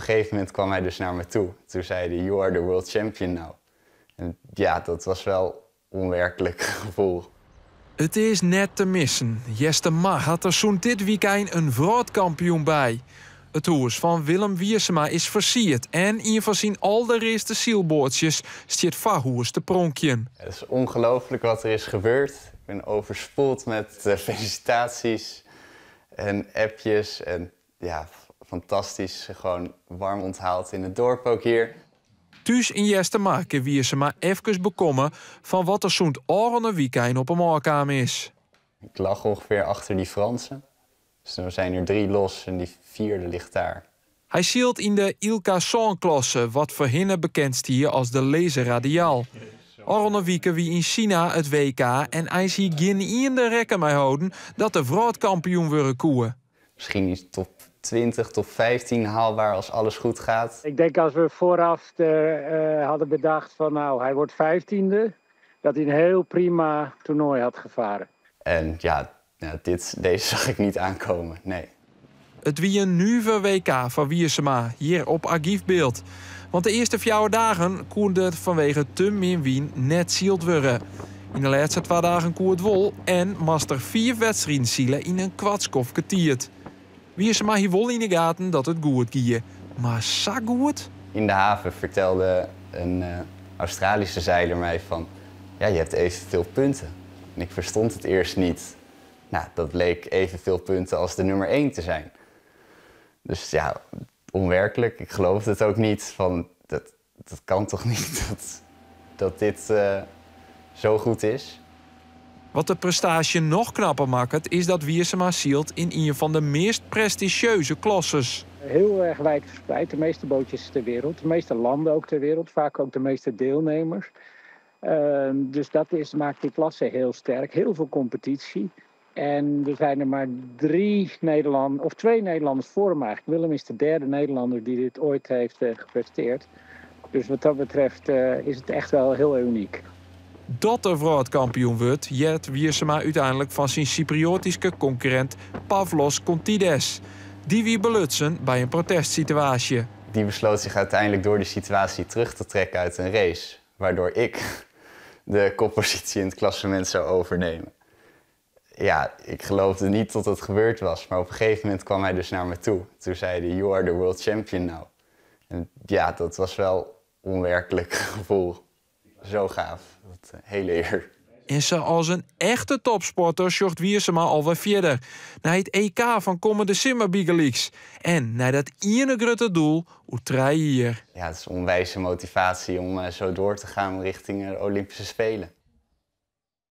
gegeven moment kwam hij dus naar me toe. Toen zei hij, you are the world champion now. En ja, dat was wel onwerkelijk gevoel. It is net te missen. Eastermar hat der sûnt dit wykein in wrâldkampioen by. It hûs fan Willem Wiersema is fersierd en ien fan syn alderearste sylboatsjes stiet foar hûs te pronkjen. Het is ongelooflijk wat er is gebeurd. Ik ben overspoeld met felicitaties en appjes. En ja, fantastisch. Gewoon warm onthaald in het dorp ook hier. Thús yn Eastermar kin Wiersema efkes bekomme fan wat der sûnt ôfrûne wykein op him ôfkaam is. Ik lag ongeveer achter die Fransen. Dus er zijn er drie los en die vierde ligt daar. Hy sylt yn de ILCA sânklasse, wat foarhinne bekend stie as de Laser Radial. Ofrûne wike wie yn Sina it WK en eins hie gjinien der rekken mei holden dat er wrâldkampioen wurde koe. Misschien is top 20, top 15 haalbaar als alles goed gaat. Ik denk als we vooraf hadden bedacht van nou, hij wordt 15e, dat hij een heel prima toernooi had gevaren. En ja, nou, deze zag ik niet aankomen, nee. It wie in nuver WK fan Wiersema hjir op argyfbyld. Want de earste 4 dagen koe der fanwege te min wyn net syld wurde. Yn de lêste 2 dagen koe it wol en moast er fiif wedstriden sile yn in koart skoftke tiid. Wiersema hie wol yn 'e gaten dat it goed gie. Mar sa goed? In de haven vertelde een Australische zeiler mij van... Ja, je hebt evenveel punten. En ik verstond het eerst niet. Nou, dat bleek evenveel punten als de nummer 1 te zijn. Dus ja, onwerkelijk. Ik geloofde het ook niet. Van, dat kan toch niet dat dit zo goed is. Wat de prestaasje noch knapper makket, is dat Wiersema sylt yn ien fan de meast prestizjeuze klasses. Heel erg wijdverspreid, de meeste bootjes ter wereld, de meeste landen ook ter wereld, vaak ook de meeste deelnemers. Dus dat maakt die klasse heel sterk, heel veel competitie. En er zijn er maar drie Nederlanders, of twee Nederlanders voor hem eigenlijk. Willem is de derde Nederlander die dit ooit heeft gepresteerd. Dus wat dat betreft is het echt wel heel uniek. Dat er wrâldkampioen wurdt, heart Wiersema úteinlik fan syn Cypriotyske konkurrint Pavlos Kontides. Dy wie belutsen by in protestsituaasje. Die besloot zich uiteindelijk door die situatie terug te trekken uit een race. Waardoor ik de koppositie in het klassement zou overnemen. Ja, ik geloofde niet tot het gebeurd was. Maar op een gegeven moment kwam hij dus naar me toe. Toen zei hij, you are the world champion now. En ja, dat was wel onwerkelijk gevoel. Zo gaaf. Dat, hele eer. En sa as in echte topsporter sjocht Wiersema al wer fierder. Nei it EK fan kommende simmer bygelyks. En nei dat iene grutte doel, oer 3 jier. Ja, het is een onwijze motivatie om zo door te gaan richting de Olympische Spelen.